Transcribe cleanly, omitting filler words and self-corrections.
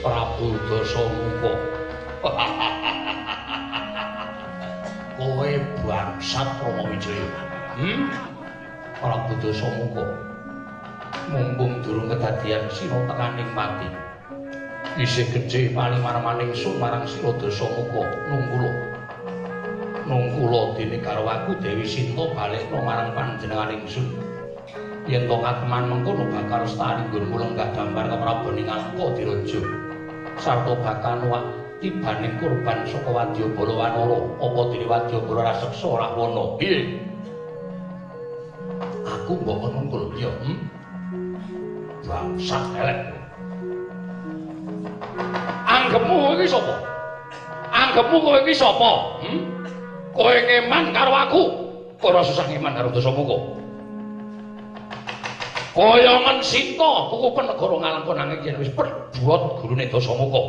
Prabu Dasamuka. Kowe bangsat Rama Wijaya. Prabu Dasamuka. Mumpung durung kedadian sira tekaning mati. Isih gejih paling marmaning sun marang sira Dasamuka nungkula. Nungkula dene garwaku Dewi Sinta balekna marang panjenengan ingsun. Yen to kateman mengkono bakal stari nggonmu lenggah dambar keprabon ing Alengka diraja. Sarta bakal nuwak tibaning kurban saka Wadyabala Wanara, apa dene Wadyabala raseksa Rahwana. Piye? Aku mbok kon nungkul ya, Bangsat elek. Anggepmu kowe iki sapa? Anggepmu kowe iki sapa? Kowe ngeman karo aku, kowe ora susah ngeman karo Dasamuka. Kaya ngen Sinta kukupen negara Ngalengka nanging yen wis perbuat gurune Dasamuka.